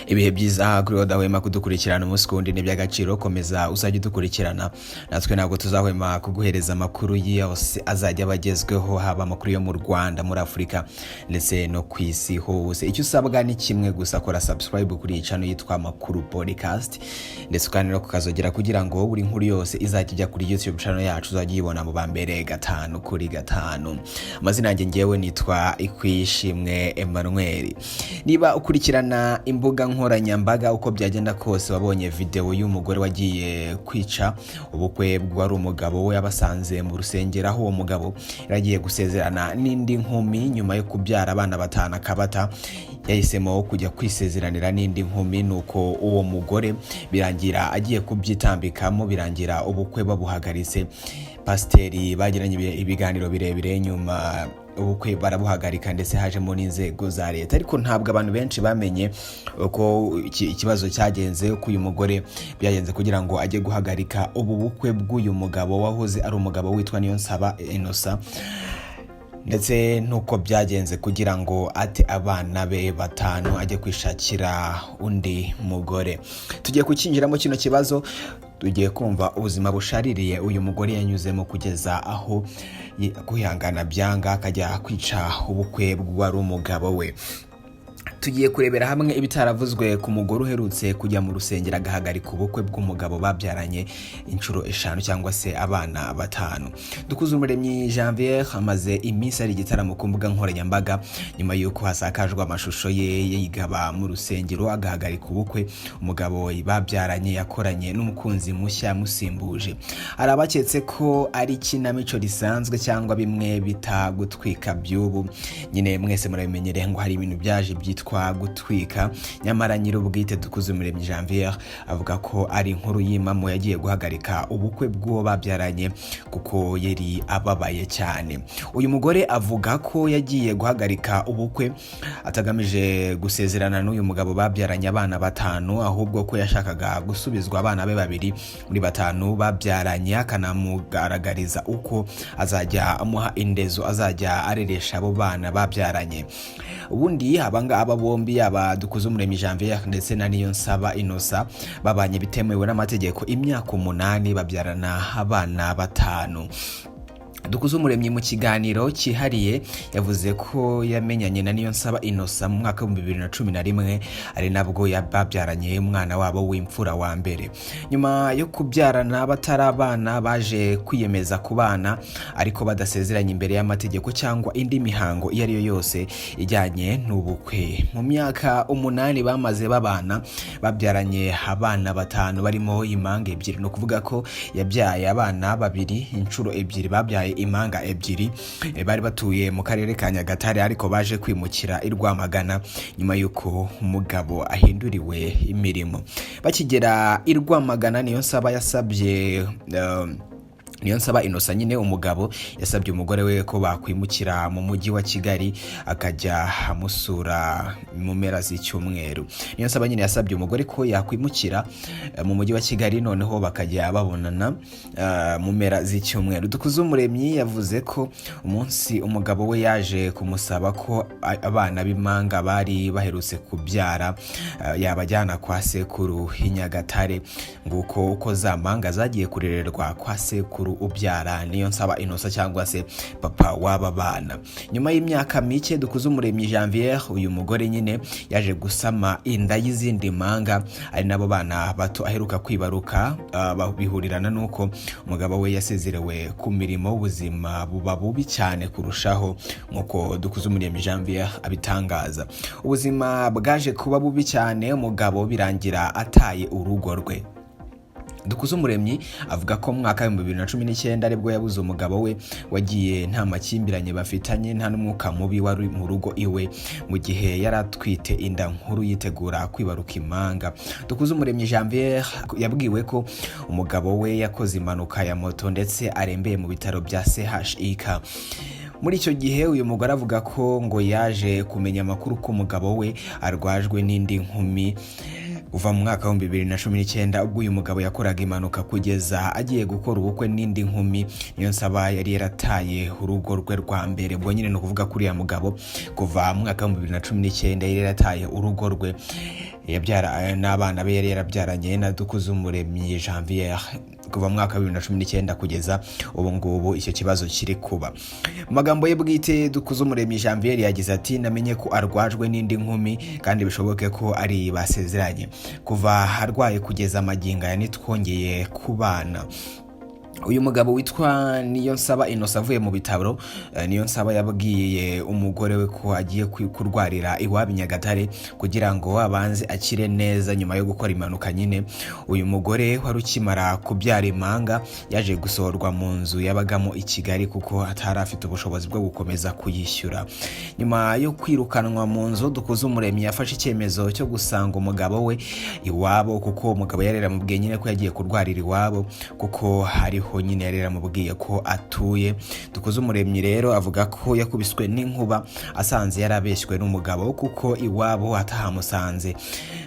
Ibihe byiza kuri udahwema kudukurikirana umunsi ku wundi ni iby'agaciro. Komeza uzajya udukurikirana, natwe ntabwo tuzahwema kuguhereza amakuru yose azajya aba agezweho, haba amakuru yo mu Rwanda, muri Afurika ndetse no ku isi hose. Icyo usabwa ni kimwe gusa: kora subscribe kuri iyi channel yitwa Amakuru Podcast, ndetse kandi no kukazogera kugira ngo buri nkuru yose izajya ijya kuri YouTube channel yacu uzajya uyibona mu ba mbere gatanu kuri gatanu. Amazina yanjye ngewe nitwa Ikwishimwe Emmanuel. Niba ukurikirana imbuga nkoranyambaga, uko byagenda kose wabonye videwo y'umugore wagiye kwica ubukwe bw'uwari umugabo we yabasanze mu rusengero, aho uwo mugabo yari agiye gusezerana n'indi nkumi nyuma yo kubyara abana batanu akabata. Yahisemo kujya kwisezeranira n'indi nkumi, nuko uwo mugore birangira agiye kubyitambikamo, birangira ubukwe babuhagaritse. Pasiteri bagiranye ibiganiro birebire, nyuma ubukwe barabuhagarika, ndetse hajemo n'inzego za leta. Ariko ntabwo abantu benshi bamenye uko ikibazo cyagenze, uko uyu mugore byagenze kugira ngo ajye guhagarika ubu bukwe bw'uyu mugabo wahoze ari umugabo witwa Niyonsaba Innocent, ndetse n'uko byagenze kugira ngo ate abana be batanu ajye kwishakira undi mugore. Tugiye kukinjiramo kino kibazo, tugiye kumva ubuzima bushaririye uyu mugore yanyuzemo kugeza aho kwihangana byanga akajya kwica ubukwe bw'uwari umugabo we. Tugiye kurebera hamwe ibitaravuzwe ku mugore uherutse kujya mu rusengero agahagarika ubukwe bw'umugabo babyaranye inshuro eshanu cyangwa se abana batanu. Dukuzumuremyi Janvier amaze iminsi ari igitaramo ku mbuga nkoranyambaga nyuma y'uko hasakajwe amashusho ye yigaba mu rusengero agahagarika ubukwe umugabo babyaranye yakoranye n'umukunzi mushya yamusimbuje. Hari abaketse ko ari ikinamico risanzwe cyangwa bimwe bita gutwika by'ubu nyine. Mwese murabimenyereye ngo hari ibintu byaje byitwa gutwika. Nyamara nyir'ubwite Dukuzumuremyi Janvier avuga ko ari inkuru y'impamo, yagiye guhagarika ubukwe bw'uwo babyaranye kuko yari ababaye cyane. Uyu mugore avuga ko yagiye guhagarika ubukwe atagamije gusezerana n'uyu mugabo babyaranye abana batanu, ahubwo ko yashakaga gusubizwa abana be babiri muri batanu babyaranye, akanamugaragariza uko azajya amuha indezo azajya areresha abo bana babyaranye. Ubundi abangaba bombi, yaba Dukuzumuremyi Janvier ndetse na Niyonsaba Innocent, babanye bitemewe n'amategeko imyaka 8, babyarana abana batanu. Dukuzumuremyi mu kiganiro cyihariye yavuze ko yamenyanye na Niyonsaba Innocent mu mwaka w'2011, ari nabwo babyaranye umwana wabo w'imfura wa mbere. Nyuma yo kubyarana batari abana, baje kwiyemeza kubana ariko badasezeranye imbere y'amategeko cyangwa indi mihango iyo ari yo yose ijyanye n'ubukwe. Mu myaka 8 bamaze babana, babyaranye abana batanu barimo impanga ebyiri. Ni ukuvuga ko yabyaye abana babiri inshuro ebyiri, babyaye impanga ebyiri. Bari batuye mu karere ka Nyagatare, ariko baje kwimukira i Rwamagana nyuma y'uko umugabo ahinduriwe imirimo. Bakigera i Rwamagana, Niyonsaba yasabye Niyonsaba Innocent nyine, umugabo, yasabye umugore we ko bakwimukira mu mujyi wa Kigali akajya amusura mu mpera z'icyumweru. Niyonsaba nyine yasabye umugore ko yakwimukira mu mujyi wa Kigali, noneho bakajya babonana mu mpera z'icyumweru. Dukuzumuremyi yavuze ko umunsi umugabo we yaje kumusaba ko abana b'impanga bari baherutse kubyara yabajyana kwa sekuru i Nyagatare. Nguko uko za mpanga zagiye kurererwa kwa sekuru ubyara Niyonsaba Innocent cyangwa se papa w'aba bana. Nyuma y'imyaka mike, Dukuzumuremyi Janvier, uyu mugore nyine, yaje gusama inda y'izindi mpanga, ari nabo bana bato aheruka kwibaruka. Bihurirana n'uko umugabo we yasezerewe ku mirimo, ubuzima buba bubi cyane kurushaho. Nk'uko Dukuzumuremyi Janvier abitangaza, ubuzima bwaje kuba bubi cyane, umugabo birangira ataye urugo rwe. Dukuzumuremyi avuga ko mu mwaka w'2019 aribwo yabuze umugabo we wagiye nta makimbirane bafitanye, nta n'umwuka mubi wari mu rugo iwe, mu gihe yari atwite inda nkuru yitegura kwibaruka impanga. Dukuzumuremyi Janvier yabwiwe ko umugabo we yakoze impanuka ya moto ndetse arembeye mu bitaro bya CHUK. Muri icyo gihe, uyu mugore avuga ko ngo yaje kumenya amakuru ko umugabo we arwajwe n'indi nkumi. Kuva mu mwaka wa 2019 ubwo uyu mugabo yakoraga impanuka kugeza agiye gukora ubukwe n'indi nkumi, Niyonsaba yari yarataye urugo rwe rwa mbere. Ubwo nyine ni ukuvuga kuri uriya mugabo, kuva mu mwaka wa 2019 yari yarataye urugo rwe yabyara n'abana be yari yarabyaranye na Dukuzumuremyi Janvier, kuva mu mwaka wa 2019 kugeza ubu ngubu icyo kibazo kiri kuba. Mu magambo ye bwite, Dukuzumuremyi Janvier yagize ati: "Namenye ko arwajwe n'indi nkumi kandi bishoboke ko ari basezeranye. Kuva arwaye kugeza amagingo aya ntitwongeye kubana." Uyu mugabo witwa Niyonsaba Innocent avuye mu bitaro, Niyonsaba yabwiye umugore we ko agiye kurwarira iwabo i Nyagatare kugira ngo abanze akire neza nyuma yo gukora impanuka nyine. Uyu mugore wari ukimara kubyara impanga yaje gusohorwa mu nzu yabagamo i Kigali kuko atari afite ubushobozi bwo gukomeza kuyishyura. Nyuma yo kwirukanwa mu nzu, Dukuzumuremyi yafashe icyemezo cyo gusanga umugabo we iwabo, kuko umugabo yari yaramubwiye nyine ko yagiye kurwarira iwabo, kuko hariho nyine yari yaramubwiye ko atuye. Dukuzumuremyi rero avuga ko yakubiswe n'inkuba asanze yarabeshywe n'umugabo, kuko iwabo atahamusanze.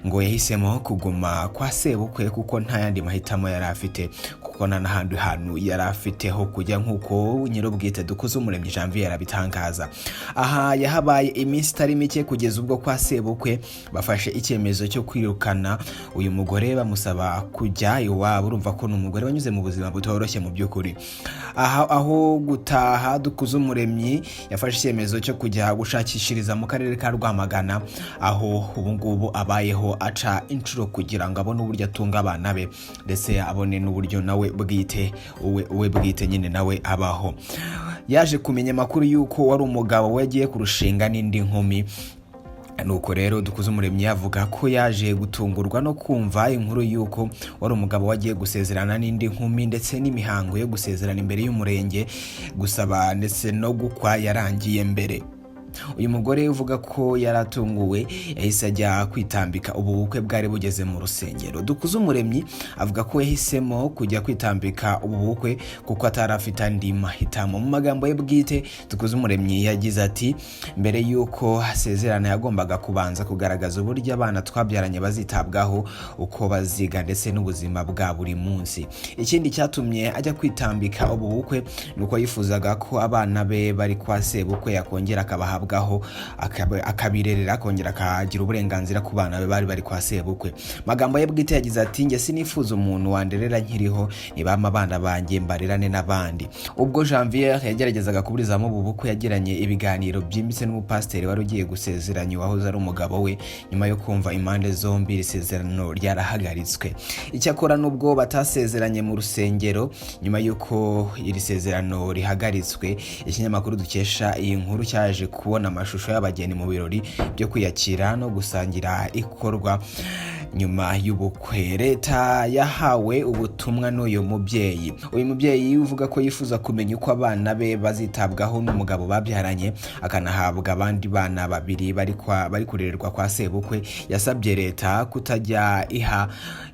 Ngo yahisemo kuguma kwa sebukwe kuko nta yandi mahitamo yari afite, kuko nta n'ahandi hantu yari afite ho kujya, nk'uko nyir'ubwite Dukuzumuremyi Janvier abitangaza. Aha yahabaye iminsi itari mike kugeza ubwo kwa sebukwe bafashe icyemezo cyo kwirukana uyu mugore, bamusaba kujya iwabo. Urumva ko ni umugore wanyuze mu buzima butoroshye mu by'ukuri. Aha aho gutaha, Dukuzumuremyi yafashe icyemezo cyo kujya gushakishiriza mu karere ka Rwamagana, aho ubu ngubu abayeho aca inshuro kugira ngo abone uburyo atunga abana be, ndetse abone n'uburyo nawe bwite uwe bwite nyine nawe abaho. Yaje kumenya amakuru y'uko wari umugabo we agiye kurushinga n'indi nkumi. Nuko rero Dukuzumuremyi avuga ko yaje gutungurwa no kumva inkuru y'uko wari umugabo wagiye gusezerana n'indi nkumi, ndetse n'imihango yo gusezerana imbere y'umurenge, gusaba ndetse no gukwa yarangiye mbere. Uyu mugore uvuga ko yari atunguwe yahise ajya kwitambika ubu bukwe bwari bugeze mu rusengero. Dukuzumuremyi avuga ko yahisemo kujya kwitambika ubu bukwe kuko atari afite andi mahitamo. Mu magambo ye bwite, Dukuzumuremyi yagize ati: "Mbere y'uko asezerana yagombaga kubanza kugaragaza uburyo abana twabyaranye bazitabwaho, uko baziga ndetse n'ubuzima bwa buri munsi." Ikindi cyatumye ajya kwitambika ubu bukwe ni uko yifuzaga ko abana be bari kwa sebukwe yakongera akabahabwaho, akabirerera, akongera akagira uburenganzira ku bana be bari bari kwa sebukwe. Magambo ye bwite yagize ati: "Njye sinifuza umuntu wanderera nkiriho, nibampa abana banjye mbarerane n'abandi." Ubwo Janvier yageragezaga kuburizamo ubu bukwe, yagiranye ibiganiro byimbitse n'umupasiteri wari ugiye gusezeranya uwahoze ari umugabo we. Nyuma yo kumva impande zombi, iri sezerano ryarahagaritswe. Icyakora nubwo batasezeranye mu rusengero, nyuma y'uko iri sezerano rihagaritswe, ikinyamakuru dukesha iyi nkuru cyaje kubona amashusho y'abageni mu birori byo kwiyakira no gusangira ikorwa nyuma y'ubukwe. Leta yahawe ubutumwa n'uyu mubyeyi. Uyu mubyeyi uvuga ko yifuza kumenya uko abana be bazitabwaho n'umugabo babyaranye, akanahabwa abandi bana babiri bari kurererwa kwa sebukwe, yasabye leta kutajya iha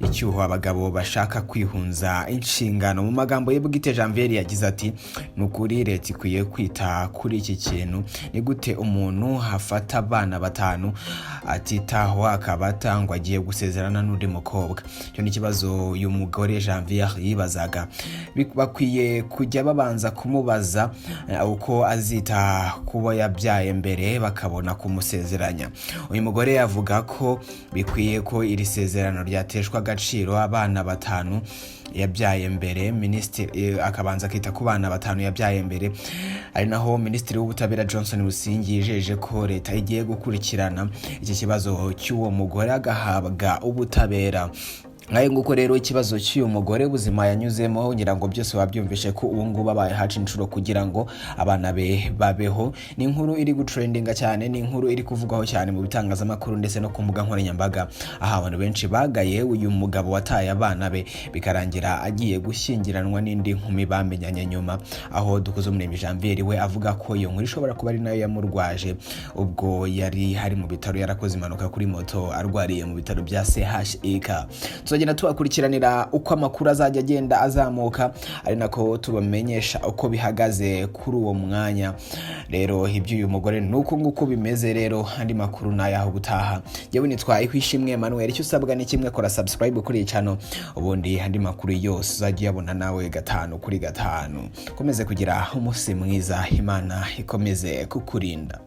icyuho abagabo bashaka kwihunza inshingano. Mu magambo ye bwite, Janvier yagize ati: "Ni ukuri leta ikwiye kwita kuri iki kintu. Ni gute umuntu afata abana batanu atitaho, akaba atangwa agiye gusezerana n'undi mukobwa?" Icyo ni ikibazo uyu mugore Janvier yibazaga. Bakwiye kujya babanza kumubaza uko azita kubo yabyaye mbere, bakabona kumusezeranya. Uyu mugore avuga ko bikwiye ko iri sezerano ryateshwa agaciro, abana batanu yabyaye mbere, minisitiri akabanza akita ku bana batanu yabyaye mbere. Ari naho Minisitiri w'Ubutabera Johnson Busingye yijeje ko leta igiye gukurikirana iki kibazo cy'uwo mugore, agahabwa ubutabera. Ngayo nguko rero ikibazo cy'uyu mugore, ubuzima yanyuzemo, ngira ngo byose wabyumvishe ko ubu ngubu abaye haca inshuro kugira ngo abana be babeho. Ni inkuru iri gutrendinga cyane, ni inkuru iri kuvugwaho cyane mu bitangazamakuru ndetse no ku mbuga nkoranyambaga, aho abantu benshi bagaye uyu mugabo wataye abana be bikarangira agiye gushyingiranwa n'indi nkumi bamenyanye nyuma, aho Dukuzumuremyi Janvier we avuga ko iyo nkuru ishobora kuba ari nayo yamurwaje ubwo yari hari mu bitaro, yarakoze impanuka kuri moto, arwariye mu bitaro bya CHUK. Tuzagenda tubakurikiranira uko amakuru azajya agenda azamuka, ari nako tubamenyesha uko bihagaze kuri uwo mwanya. Rero iby'uyu mugore ni uko nguko bimeze. Rero andi makuru ni ayaho gutaha. Yewe, nitwa Ihwishimwe Emmanuel. Icyo usabwa ni kimwe: kora subscribe kuri iyi channel, ubundi andi makuru yose uzajya uyabona nawe gatanu kuri gatanu. Ukomeze kugira umunsi mwiza, Imana ikomeze kukurinda.